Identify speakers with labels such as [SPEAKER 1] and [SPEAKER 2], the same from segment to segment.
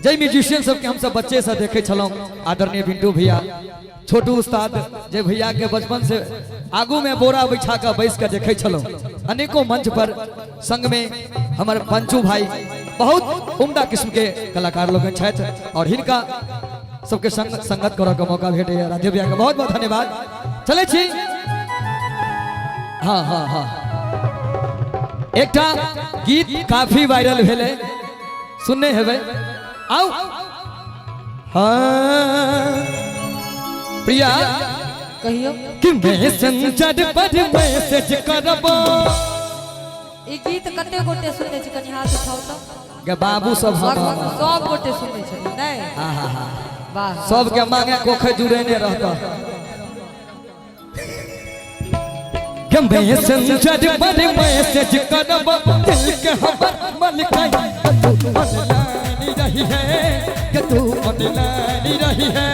[SPEAKER 1] जय म्यूजिशियन सबके हम सब बच्चे से देखे छलहुँ, आदरणीय पिंटू भैया, छोटू उस्ताद, जे भैया के बचपन से आगू में बोरा बिछा के बैस के देखे छलहुँ अनेकों मंच पर। संग में हमर पंचू भाई बहुत उम्दा किस्म के कलाकार लोग छथि और हिनका सबके संग संगत करऽ के मौका भेटैया। राधे भैया के बहुत बहुत धन्यवाद। चलै छी। हाँ हाँ हाँ, एकटा गीत काफी वायरल भेलै, सुनने हेबै। आउ हाँ प्रिया
[SPEAKER 2] कहियो
[SPEAKER 1] कि मैसेंजर पर मैसेज करबो।
[SPEAKER 2] ई गीत कते गोटे सुनने छी, कनि हाथ उठाउ तऽ।
[SPEAKER 1] गे बाबू सब, हम
[SPEAKER 2] सब गोटे सुनने छथिन नहि?
[SPEAKER 1] हाँ हाँ हाँ।
[SPEAKER 2] वाह।
[SPEAKER 1] सबके मांगे कोखे जुड़ेने रहता। के मैसेंजर पर मैसेज करबो, दिल के हमर मलकाई तू ऑनलाइन रही है, कि तू ऑनलाइन रही है।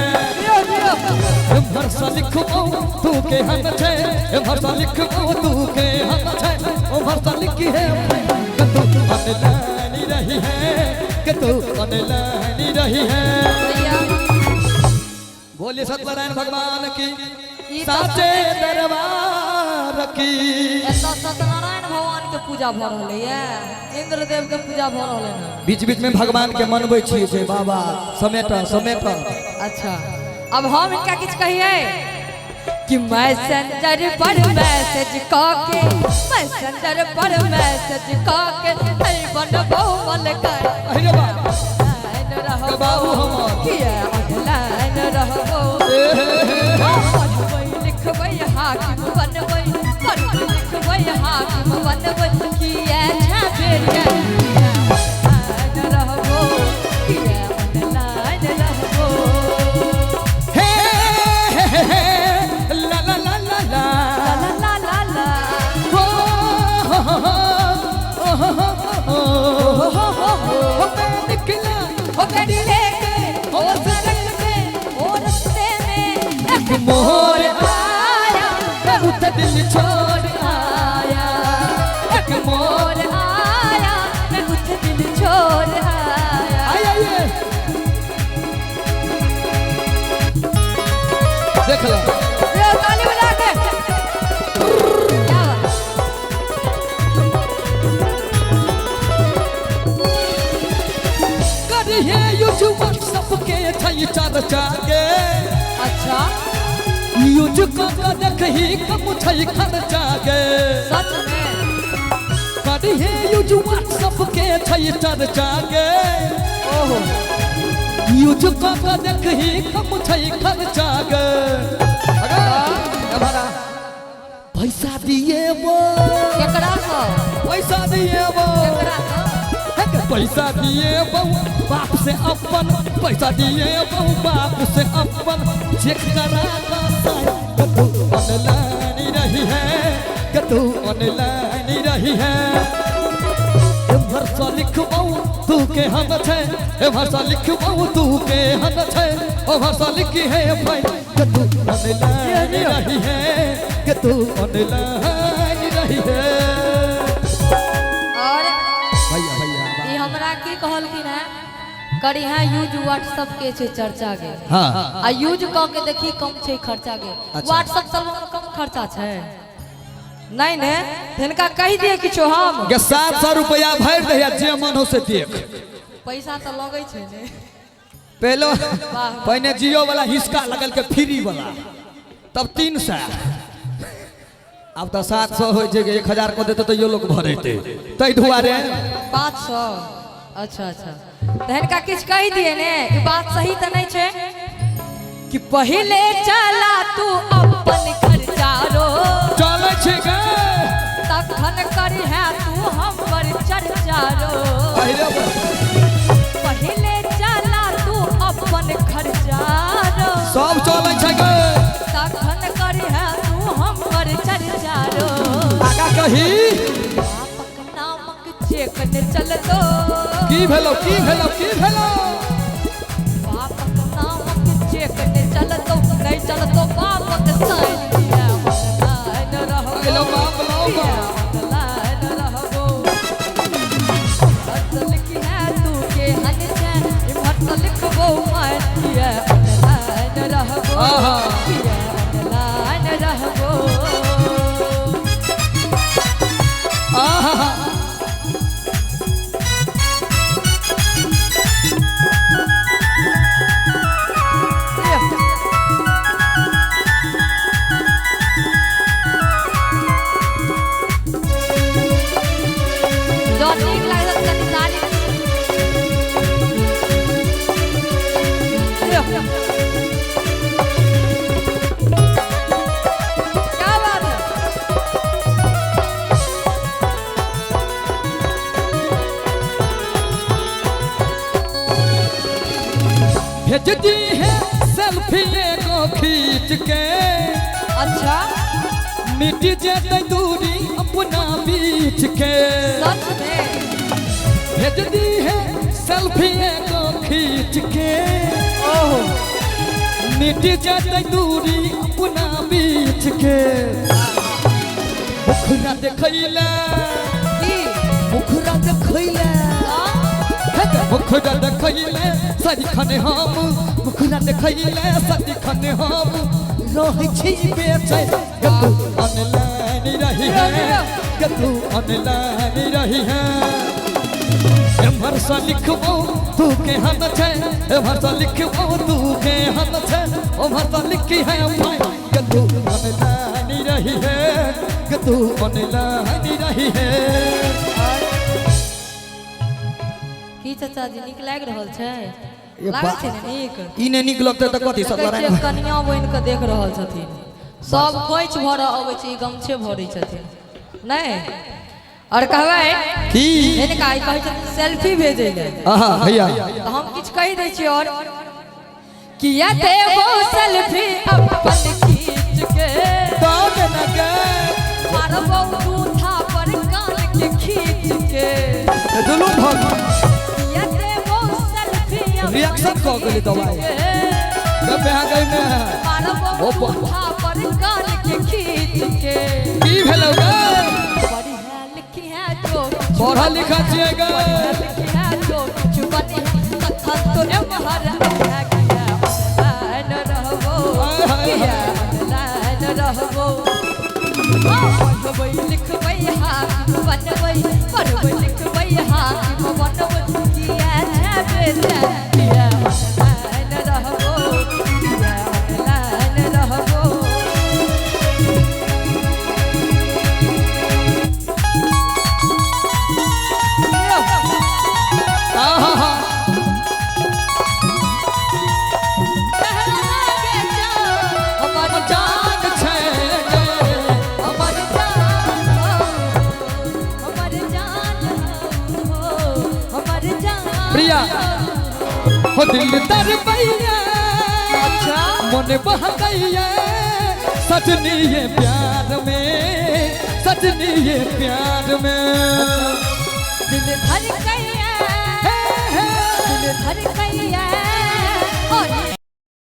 [SPEAKER 1] भरसा लिखबो तू के हम छे, भरसा लिखबो तू के हम छे, ओ भरसा लिखी है कि तू ऑनलाइन रही है, कि तू ऑनलाइन रही है।
[SPEAKER 2] भैया
[SPEAKER 1] बोलिए सत्यनारायण भगवान की
[SPEAKER 2] ई तऽ
[SPEAKER 1] साचे दरबार की।
[SPEAKER 2] एतऽ सत्यनारायण भगवान के पूजा भऽ रहलै ये, इंद्रदेव के पूजा भऽ रहलै हन।
[SPEAKER 1] बीच बीच में भगवान के मनबै छी जे बाबा समेट समेट।
[SPEAKER 2] अच्छा, अब हम इनका किछु कहिए कि मैसेंजर पर मैसेज कऽ के, मैसेंजर पर मैसेज कऽ के नहीं बनबो मलकाई।
[SPEAKER 1] अरे बा
[SPEAKER 2] ऑनलाइन रहबो।
[SPEAKER 1] बाबू हमर।
[SPEAKER 2] किया ऑनलाइन रहबो?
[SPEAKER 1] ए हे हे हे।
[SPEAKER 2] पढ़बै लिखबै हाकिम बनबै, पढ़बै लिखबै हाकिम बनबै, किया छाबेरिया, किया ऑनलाइन रहबो, किया ऑनलाइन रहबो?
[SPEAKER 1] हे हे हे हे ला ला ला ला ला।
[SPEAKER 2] ला ला ला ला।
[SPEAKER 1] हो हो हो हो हो हो
[SPEAKER 2] हो हो हो।
[SPEAKER 1] हो मैं निकला
[SPEAKER 2] हो गाड़ी लेके हो सड़क पे, हो रास्ते में
[SPEAKER 1] एक मोर
[SPEAKER 2] आया,
[SPEAKER 1] मैं उत दिल छोड़
[SPEAKER 2] आया,
[SPEAKER 1] एक मोर
[SPEAKER 2] मोर आया, मैं उठ दिल छोड़ आया।
[SPEAKER 1] आइए आइए, देख लो।
[SPEAKER 2] ये ताली बजा के क्या बात।
[SPEAKER 1] करिए यूज व्हाट्सएप के छई चर्चा के।
[SPEAKER 2] अच्छा।
[SPEAKER 1] यूज क के देखही कम छई खर्चा के।
[SPEAKER 2] सच में?
[SPEAKER 1] करिए यूज व्हाट्सएप के छई चर्चा के।
[SPEAKER 2] ओहो।
[SPEAKER 1] यूज क के देखही कम छई खर्चा के। अगर भरा पैसा दिए वो
[SPEAKER 2] केकरा सँ?
[SPEAKER 1] पैसा दिए वो
[SPEAKER 2] केकरा सँ?
[SPEAKER 1] पैसा दिए बहु बाप से अपन, पैसा दिए बहु बाप से अपन चेक करा का साइन, कि तू ऑनलाइन रही है, कि तू ऑनलाइन रही है। भरसा लिखबौ तू के हम छे, ए भरसा लिखबौ तू के हम छे, ओ भरसा लिखी है भाई, कि तू ऑनलाइन रही है, कि तू ऑनलाइन रही है।
[SPEAKER 2] और
[SPEAKER 1] भैया भैया।
[SPEAKER 2] ई हमरा की कहलखिन है, करी है यूज व्हाट्सएप के छै चर्चा गे।
[SPEAKER 1] हाँ।
[SPEAKER 2] आ यूज कऽ के देखी कम छै खर्चा गे।
[SPEAKER 1] अच्छा।
[SPEAKER 2] व्हाट्सएप सब कम खर्चा छै नहीं ने, हिनका कहि दिए किछो हम।
[SPEAKER 1] गे 700 रुपया भरि दे, जे मन हो से देख।
[SPEAKER 2] पैसा तऽ लगै छै ने।
[SPEAKER 1] पहले
[SPEAKER 2] वाह।
[SPEAKER 1] पहिने जियो वाला हिसका लगल के फ्री वाला, तब 300, आब तऽ 700 होइ छै। 1000 को देते तैयो लोग भरेते, ताहि दुआरे।
[SPEAKER 2] 500। अच्छा अच्छा, तऽ हिनका किछु कहि दिए ने, ई बात सही तऽ नहि छै कि पहिले चला तू अपन खर्चा रो।
[SPEAKER 1] चलै छै गे।
[SPEAKER 2] तखन करी है तू हमर चर्चा रो।
[SPEAKER 1] पहिले
[SPEAKER 2] पहिले चला तू अपन खर्चा रो।
[SPEAKER 1] सब चलै छै गे।
[SPEAKER 2] तखन करी है तू हमर चर्चा रो।
[SPEAKER 1] आगा कही।
[SPEAKER 2] बापक नामक चेक ने चलतो।
[SPEAKER 1] की भेलो, की भेलो, की भेलो?
[SPEAKER 2] बापक नामक चेक ने चलतो, नहीं चलतो बापक साइन, किया ऑनलाइन रहबो।
[SPEAKER 1] हेलो बाप लो
[SPEAKER 2] किया
[SPEAKER 1] बाप।
[SPEAKER 2] ऑनलाइन रहबो? फसल की है तू के हन छै, इम्हर किया ऑनलाइन रहबो,
[SPEAKER 1] आहा।
[SPEAKER 2] किया ऑनलाइन रहबो।
[SPEAKER 1] आहा।
[SPEAKER 2] जँ नीक लागत कनि ताली। क्या बात है।
[SPEAKER 1] भेज दी है सेल्फी एगो खींच के,
[SPEAKER 2] अच्छा।
[SPEAKER 1] मिट जेतै दूरी अपना बीच के।
[SPEAKER 2] सच में?
[SPEAKER 1] भेज दी है सेल्फी एगो खींच के,
[SPEAKER 2] ओहो।
[SPEAKER 1] मिट जेतै दूरी अपना बीच के। मुखरा देखैला,
[SPEAKER 2] की?
[SPEAKER 1] मुखरा देखैला, मुखरा देखैले सदिखन हम, मुखरा देखैले सदिखन हम रहै छी बेचैन। तू ऑनलाइन रही है, तू ऑनलाइन रही है। एम्हर से लिखबो तू केहन छै, एम्हर से लिखबो तू केहन छै, ओम्हर से लिखी है माय। तू ऑनलाइन रही है, तू ऑनलाइन रही है।
[SPEAKER 2] की चाचा जी, नीक लागि रहल छै?
[SPEAKER 1] ये
[SPEAKER 2] लागै छै ने नीक?
[SPEAKER 1] ई नहि नीक लगतै तऽ कथी?
[SPEAKER 2] देखै छियै कनिया बनि कऽ देख रहल छथिन। सब खोइछ भरऽ अबै छै, ई गमछे भरै छथिन। नहि आओर कहबै
[SPEAKER 1] की?
[SPEAKER 2] हिनका ई कहै छथिन सेल्फी भेजै लए।
[SPEAKER 1] आहा भैया।
[SPEAKER 2] तऽ हम किछु कहि दै छियै आओर। किया देबो सेल्फी अपन खींच के,
[SPEAKER 1] तब न गे
[SPEAKER 2] मारबो दू थापर कान के खींच के।
[SPEAKER 1] दुनू भग
[SPEAKER 2] किया देबो सेल्फी अपन
[SPEAKER 1] रिएक्शन कऽ गेलै दवाइ।
[SPEAKER 2] खींच के,
[SPEAKER 1] जब यहाँ गई में
[SPEAKER 2] मारबो
[SPEAKER 1] ओ
[SPEAKER 2] दू थापर कान के खींच के।
[SPEAKER 1] की भेलौ गे?
[SPEAKER 2] पढ़िया लिखिया जो,
[SPEAKER 1] पढ़ल लिखल छियै गे।
[SPEAKER 2] पढ़िया लिखिया जो किछु बनी तखन तो एम्हर आया। किया ऑनलाइन रहबो,
[SPEAKER 1] हाय, हाय,
[SPEAKER 2] किया ऑनलाइन रहबो। हाँ, पढ़बै लिखबै हाकिम बनबै, पढ़बै लिखबै हाकिम बनबै। किया छै बेटा, किया ऑनलाइन रहबो, किया ऑनलाइन रहबो।
[SPEAKER 1] आहा।
[SPEAKER 2] हमर
[SPEAKER 1] जान छै गे,
[SPEAKER 2] हमर जान हो, हमर जान हो, हमर जान।
[SPEAKER 1] प्रिया हो दिल दरबैया,
[SPEAKER 2] अच्छा।
[SPEAKER 1] मन बहकैया सजनी ये प्यार में, सजनी ये प्यार में।
[SPEAKER 2] दिल धड़कैया,
[SPEAKER 1] हे, हे।
[SPEAKER 2] दिल धड़कैया।